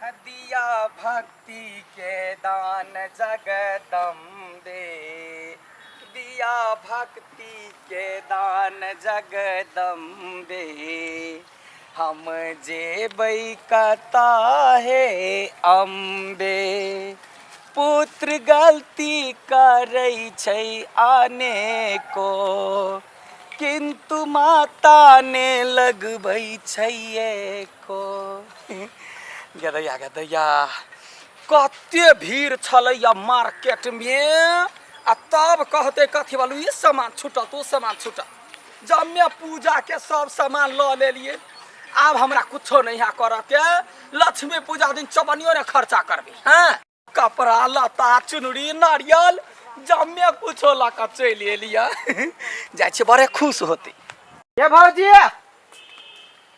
दिया भक्ति के दान जगदम्बे, दिया भक्ति के दान जगदम्बे, हम जेबै कता हे अम्बे। पुत्र गलती करै छै अनेको, किन्तु माता ने लगबै छै एको। गदैया गदैया, कते भीड़ छलैया मार्केट में, आ तब कहते कथी बालू ई सामान छूटत ओ सामान छूटत। जम्मे पूजा के सब सामान लऽ लेलिए, आब हमरा कुछो नहीं है करऽ के। लक्ष्मी पूजा दिन चवनियो ने खर्चा करबी। हाँ, कपड़ा लत्ता चुनरी नारियल जम्मे कुछो लऽ कऽ चलि एलियै, जाइ छियै, बड़े खुश होते। ये भौजी,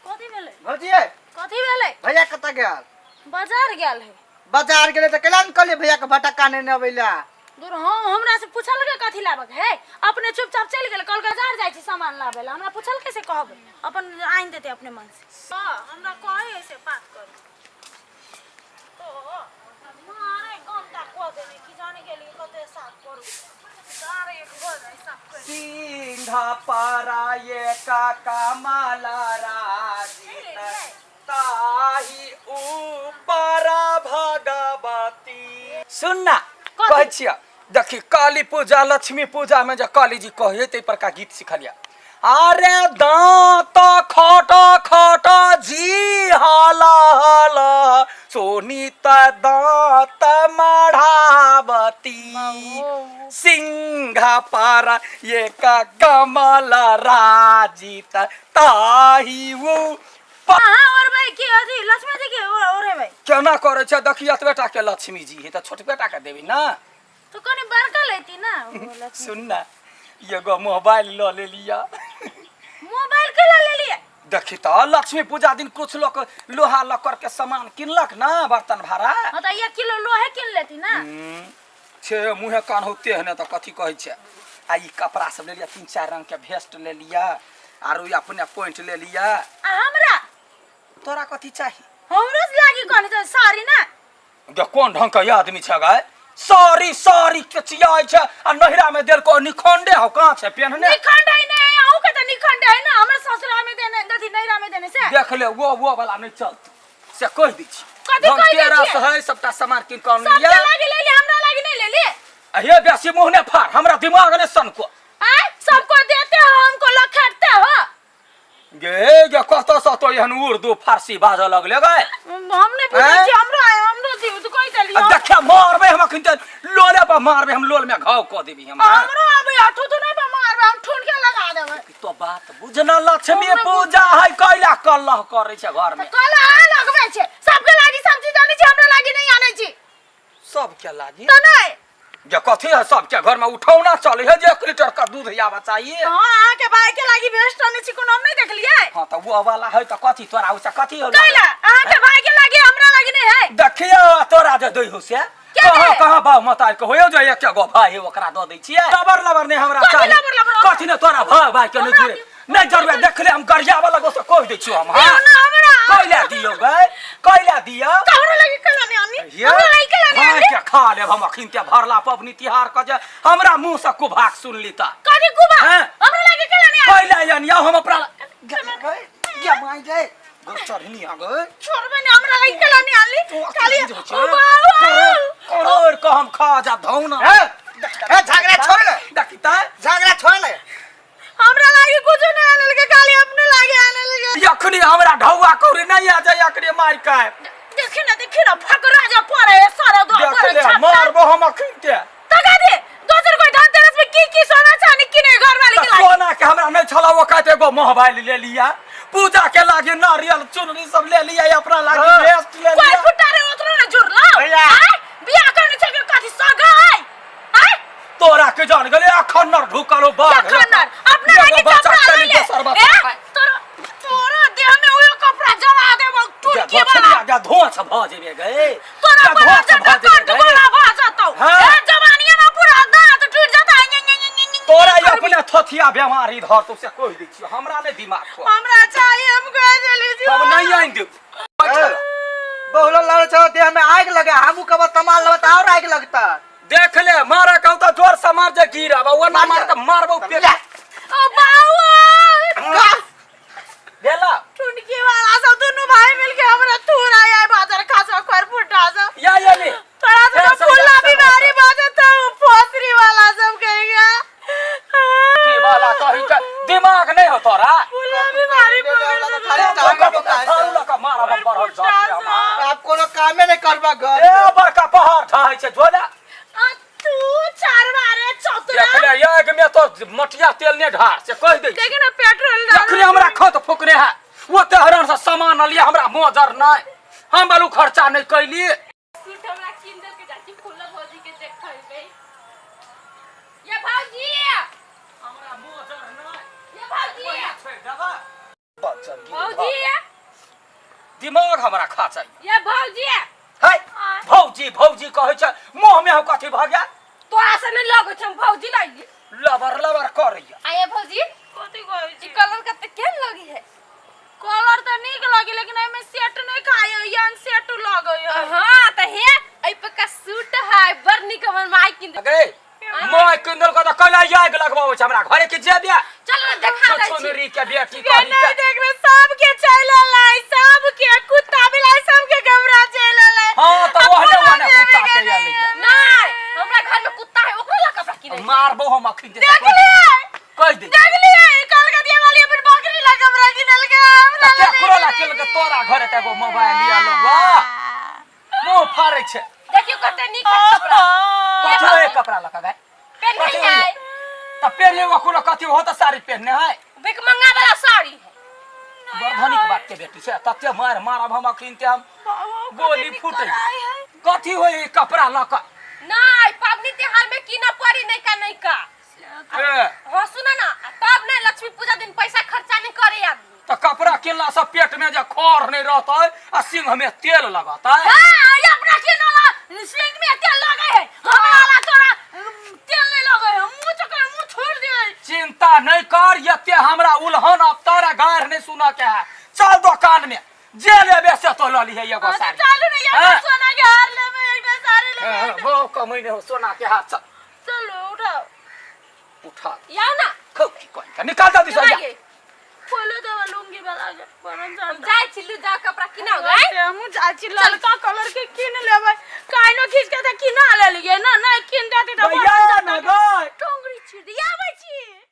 कथी भेलै? भौजी। कथी भेलै? भैया कतऽ गेल? बाजार गेल है। बाजार गेलै तऽ केना ने कहलियै भैया के भटक्का नहि अबै लए? दूर, हाँ, हमरा से पूछलकै कथी लाबक है, अपने चुपचाप चलि गेल। कहलकै बाजार जाइ छी सामान लाबै लए। हमरा पूछलकै से कहबै, अपन आनि देतै अपने मन से। हाँ, हमरा कहै है से बात करू तो मारे गंदा कऽ देने की जाने गेलियै कते साफ करू, सारे एक भऽ जाइ साफ करि। सिंघा पारा ये काका माला राजित, ताही ऊपर भगवती। सुन ना, कथी? कहै छियै देखी, काली पूजा लक्ष्मी पूजा में जे काली जी कहिए ताहि पर का गीत सिखलिया। अरे दांत खट खट जी हला हला, सोनी त दांत मढ़ावती, सिंघा पारा ये का कमल राजित, ताही वो अहाँ ओढ़बै कि अथी लक्ष्मी जी के ओढ़ेबै? केना करै छै देखी, एतबे टा के लक्ष्मी जी है तऽ छोटबे टा के देबै ना। तो कनि बड़का लेती ना ओ लक्ष्मी। सुन ना, एगो मोबाइल लऽ लेलिया। मोबाइल के लऽ लेलियै? देखी तऽ, लक्ष्मी पूजा दिन कुछ लोग लोहा लक्कड़ के सामान किनलक ना, बर्तन भाड़ा। हाँ, तऽ 1 किलो लोहे किन लेती ना। छे मुँहे कान होते है ने, तऽ कथी कहै छै। आ ई कपड़ा सब ले लिया, तीन चारि रंग के भेस्ट ले लिया, आरो ई अपने पैंट ले लिया। आ हमरा? तोरा कथी चाही? हमरो से लागी कनि तऽ साड़ी ना। गे, कोन ढंग के आदमी छै गाय, सारी सारी के चियाइ छै आ नहिरा में देलको निखंडे हो, कहाँ छै पेन्हने? निखंड है नहीं, अहूँ के तऽ निखंड है ना, हमर ससुरा में देने अथी नैहरा में देने से। देख ले, वो वाला नहीं चलत से कह दै छी। कथी कहि दै धनतेरस छियै? है, सबटा सामान कीन कऽ सबके अनलियै। लागी ले ली, हमरा लागी नहीं ले ली? हे, बेसी मुँह ने फाड़, हमरा दिमाग ने सनको। आय, सबको देते हो, हमको लखेटते हो। गे गे, कतऽ सतो एहन उर्दू फारसी बाजऽ लगले गे? हम नहीं बुझै आँय? छी, हमरो हमरो दियौ तऽ कहि देलियै। आ देखिया, मारबै हम अखन तऽ लोले पर मारबै, हम लोल में घाव कऽ देबी हम। हमरो आबै हठू तो नहीं पर मारबै, हम ठुन के लगा देबै। तो बात बुझना, लक्ष्मी पूजा है, कैला कल्लह करै छै घर में? तऽ कल अहाँ लगबै छै, सबके लागी सब चीज आनै छी, हमरा लागी नहीं आनै छी। सबके लागी तऽ नहीं। जे कथी है, सबके घर में उठौना चले है जे 1 लीटर का दूध आबऽ चाहिए। हाँ, अहाँ के भाई के लागी बेस्ट आनै छी, कोनो हम नहीं देखलियै। हाँ, तऽ वो वाला है तऽ कथी तोरा ओइसे कथी हो? कैला अहाँ के भाई के लागी, हमरा लागी नहीं है? देखियो, तोरा जे दै हो से के कहाँ दे? कहाँ बाप मतार के होयो जे एक गो भाई है ओकरा दऽ दै छियै। लबर लबर नहि हमरा कथी चाही। लबर लबर? कथी ने तोरा भाई भाई के नहि हमरा जुड़े नहि जरूर। देखले, हम गरियाबऽ लगो से कहि दै छियौ हम। हाँ, दियौ ना हमरा। कैला दियौ गै, कैला दियौ? हमरा लागी कैला नहीं आनी? ये हमरा लागी कैला नहीं भाई आनी? के खा लेब हम अखिन के भरला पबनी तिहार के जे हमरा मुंह से कुभाक सुन ली तऽ। कथी कुबा? हैं? हमरा लागी कैला नहीं आनी? कैला आनी हम अपना गे माय गे। गो चढ़नी आ गै। छोड़बै नहीं, हमरा लागी कैला नहीं आनली? खाली ओ बाबा। करोड़ के हम खा जा धौना। ए ए, झगड़ा छोड़ ले। देखी तऽ। झगड़ा छोड़ ले। हमरा लागी कुछ नहीं आनल के, खाली अपने लागी आनल के। अखनी हमरा ढौआ कौड़ी नहीं आ जाए, अखनी मार के। देखी ना, देखी ना, फकरा जा पड़े है सारा दो देख पड़े ले। छापा। मारबो हम अखन के। तका दे दोसर कोई धनतेरस में की की सोना चांदी किने घर वाली के लागी? सोना के हमरा नहीं छला, वो कहते एगो मोबाइल ले लिया, पूजा के लागी नारियल चुनरी सब ले लिया, अपना लागी बेस्ट ले कोई लिया। फुटा रे उतरो ना जुड़ला। भैया। आय बियाह करने छै के कथी सगा है? आय। तोरा के जान गेले अखन नर ढुकल हो बाघ। अखन नर अपना एगो लागी बच्चा कपड़ा चली ले ले। दोसर बच्चा ए, खाए। तोरा तोरा देह में ओयो कपड़ा जला देबो टुटकी वाला। गे धोस भ जेबे गे। तोरा गे पर धोस जटा भ जेबे कंठ गे। गोला भ जतौ। हाँ। ए जवानिया में पूरा दांत टूट जता। ने, ने, ने, ने, ने, तोरा ने, अपने थथिया बेमारी धर तो से कहि दै छियो, हमरा नहि दिमाग खो। हमरा चाहिए, हम कह देली छी। हम नहीं आनि देब। ए, बहुलो लड़ छो देह में आग लगे हमू कब सामान लेबै त और आग लगता। देख ले मारा कहूं तो जोर से मार जे गिरब वो ना मार त मारबो पेट। ओ बाबू भेला ठुनकी वाला सब दुनू भाई मिलके हमरा थूर आया है बाजार खासा कर फुटा सब। या या ले तोरा फेर सब से फुल्ला या सब बीमारी बाजे तो फोसरी वाला सब कहेगा। की वाला कही के दिमाग नहीं हो तोरा। फुल्ला बीमारी खाली टांग पकाए। झाड़ू लऽ कऽ मारब बढ़ल जात छै हमरा। आप कोनो कामे नहीं करबा घर। ए बड़का पहाड़ ढाहै छै जो ने। तू चार बारे चतुरा देख ले आग में तो मटिया तेल ने ढार से कहि दै छी। देखे ना पेट्रोल डाल। जखने हमरा खत फुकने है ओते हरण से सामान लिया हमरा मोजर नहीं हम बालू खर्चा नहीं कैली। सूट हमरा किन देल के चाची फुल्ला भौजी के देखेबै। ये भौजी हमरा मोजर नहीं ये भौजी छोड़ि देबा। बच्चा गिर भौजी दिमाग हमरा खा चाहिए। ये भौजी है भौजी भौजी कहै छै मुँह में हम कथी भऽ गेल। तोरा से नहीं लगै छै हम भौजी लागी लबर लबर करैया। आ ये भौजी कथी कहै ई छी? कलर कते केहन लगी है? कलर त नीक लगी लेकिन एमे सेट नहीं खाय है अनसेट लगै है। हां त हे एहि पर का सूट है बड़ नीक हमर माय किन दे। गए माय किन देलको त कैला आगि लगबाबै छै हमरा घरे के जेबे। चलो ना देखा दै छी। छुछुनरी के बेटी के कही नहीं के। देखबे सबके चल अलै सबके कुत्ता बिलाई सबके घबरा चल अलै। हां त ओहने ओहने अपना कुत्ता देबे चलि के अलै। नहीं हमरा घर में कुत्ता है ओकरो ला कपड़ा किनै। मारबो हम अखन दे देख लिए कहि दे। देख लिए कलकतिया वाली अपन बकरी ला कपड़ा किनल के हमरा त ला केकरो ला किनल के तोरा घरे त एगो मोबाइल लिया लो वाह मुंह फाड़ै छै। देखियो कते नीक है कपड़ा। कथी है कपड़ा लका गए पेन्है कथी है। त पेन्हे वो कोनो कथी हो त साड़ी पेन्हने है। भिखमंगा वाला साड़ी है। बड़ धनिक बाप के बेटी छै तते मार मारब हम अखन ते हम गोली फूटे। कथी होई कपड़ा लका? नहीं पबनी त्योहार में किना पड़ी नहीं का नहीं का। ए हां सुना ना तब नहीं लक्ष्मी पूजा दिन पैसा खर्चा नहीं करे आदमी। त कपड़ा किनला से पेट में जे खर नहीं रहतै आ सिंह में तेल लगतै। हां ये अपना किनला सिंह में तेल लगे है हमरा ला तोरा तेल नहीं लगे है मुंह चकर मुंह छोड़ दे। चिंता नहीं कर यते हमरा उलहन अब तारा गार नहीं सुना के है। चल दुकान में जे लेबे से तो ल लिहे एगो साड़ी। चलू ने एगो हाँ। सोना के हार लेबे एकटा साड़ी लेबे एकटा। वो कमैने हो सोना के हार चल। चलू उठाओ उठा याओ ना खूब की कोई का निकाल दे दिस के खोलो देवा लुंगी वाला के परन हम जाय छी लू जा कपड़ा किनाउ गए। हम जाय छी ललका कलर के किन लेबै काइनो खींच के त किना लेलिए ना नहीं किन देती त भैया ना गए टोंगरी छीड़ दिया आबै छी।